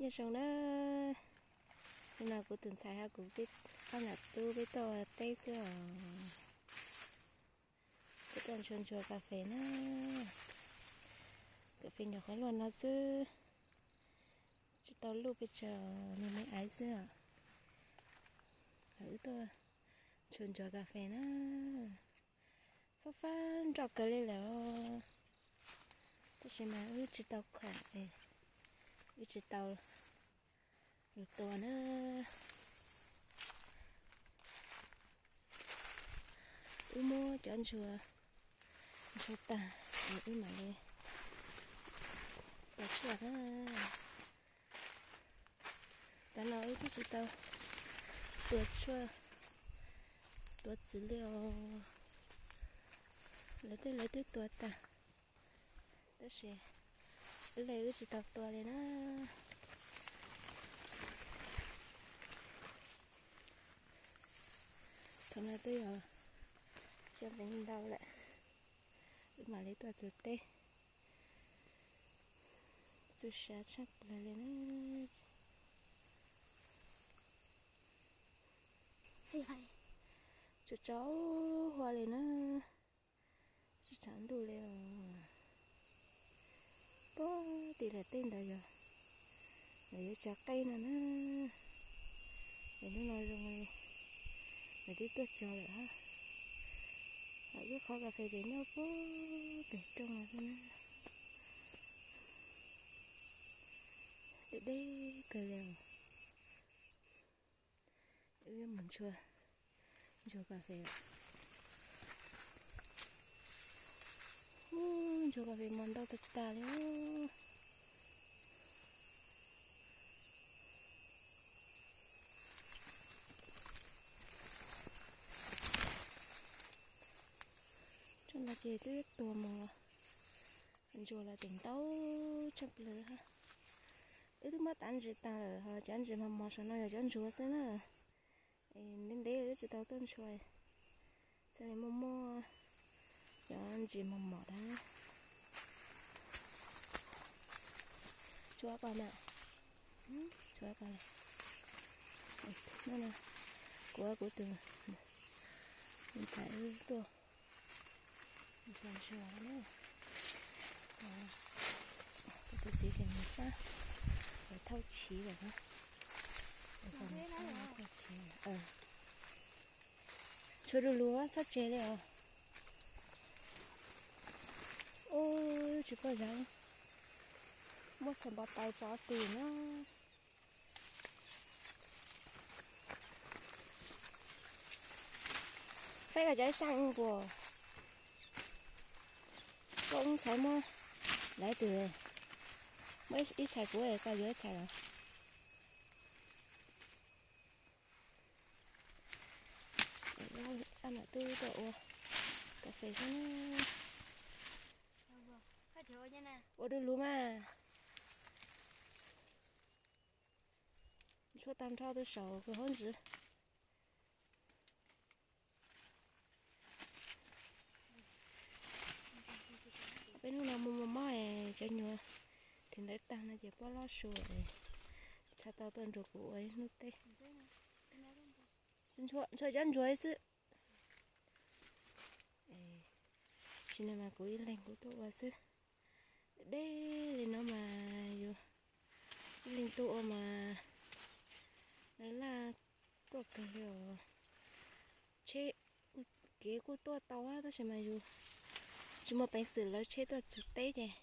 Nyob zoo na, hnub no kuv tus ntxhais hab kuv peb ob nam tub peb tuaj ua teb xwb os. Peb tuaj ntshua ntsuag kas fes na. Kas fes nyuam qhuav luaj no xwb, tsis tau luj pes tsawg, nws me aiv xwb os. Wb tuaj ntshua ntsuag kas fes na. Fab fab nroj kawg li lawm os. Tab sis mas wb tsis tau khoom, wb tsis tau lug tua na. Wb muab cov ntsuag ntshua tag, wb mam li tua tshuaj na. Tav no wb twb tsis tau tua tshuaj, tua txiv li os. Lawv tej lawv twb tua tag, tab sis wb li wb tsis tau tua li na. Thaum no twb yog xyoo ntxeev ntau lawm, wb mam li tuaj txug teb, txuj sa tshaj plaws li na. Tsaus tsaus huab li na, tsis tshav ntuj li os. Puag tim lawm tej ntawd yog, lawv yuav tsav qej no na. Es hnub no zoo li lawv twb tuaj tsav lawm hab. Wb qhov kas fes ces nyob puag pem rooj no xwb na. Deb deb kawg li os. Wb mus ntshua, ntshua kas fes. Ub, ntshua kas fes mas ntau tag tag li. Tsob no ces twb tuag mus, ntsuag los tseem ntau tshaj plaws hab. Wb twb muab tav ntsis taag lawm, ho cov ntsis mos mos saum no yog cov ntsuag xwb na. Es ntev ntev wb tsis tau tuaj ntshua, txhaj li muaj muaj cov ntsis mos mos dab. Tshuav ko mas, tshuav ko. Kuv, kuv tus ntxhais wb tuaj ntshua ntsuag na. Kuv tus txiv tseem mus pab lawv thauj chiv lawm na. Thauj chiv. Tshuav du lug txhob tseg li os. Ub, tsis pom zab, muab txhais npau taws tso twg na. Faib koj cov ib saab nquas, koj ib txhais muab lawv twg, muab ib txhais kuv, koj yuav ib txhais los. Ab, nam tub tuaj ua kas fes xwb. Ua du lug mas. Tshuav tag nrho tus saum kws hauv ntsis. Peb hnub no muaj muaj mob es cov nyuag thim ntawd tag no ces puab lob su es txhaj tau tuaj nrug kuv ua ib hnub teb. Ntshua cov ntsuag xwb. Tsis no mas kuv ib leeg kuv tuaj ua xwb. Deb li no mas yus ib leeg tuaj ua mas laj tuaj kawg li os. Tsheb kev kuj tuaj tau tab sis mas yus tsis muaj peev xwm lawv tsheb tuaj txug teb ces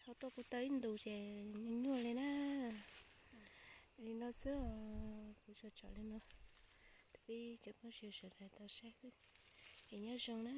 ho tuaj kuj tau ib ntus ces nyuaj nyuaj li na. Li no xwb, kuv tsuas tsom li no, peb cov phooj ywg sawv daws tau saib xwb, es nyob zoo na.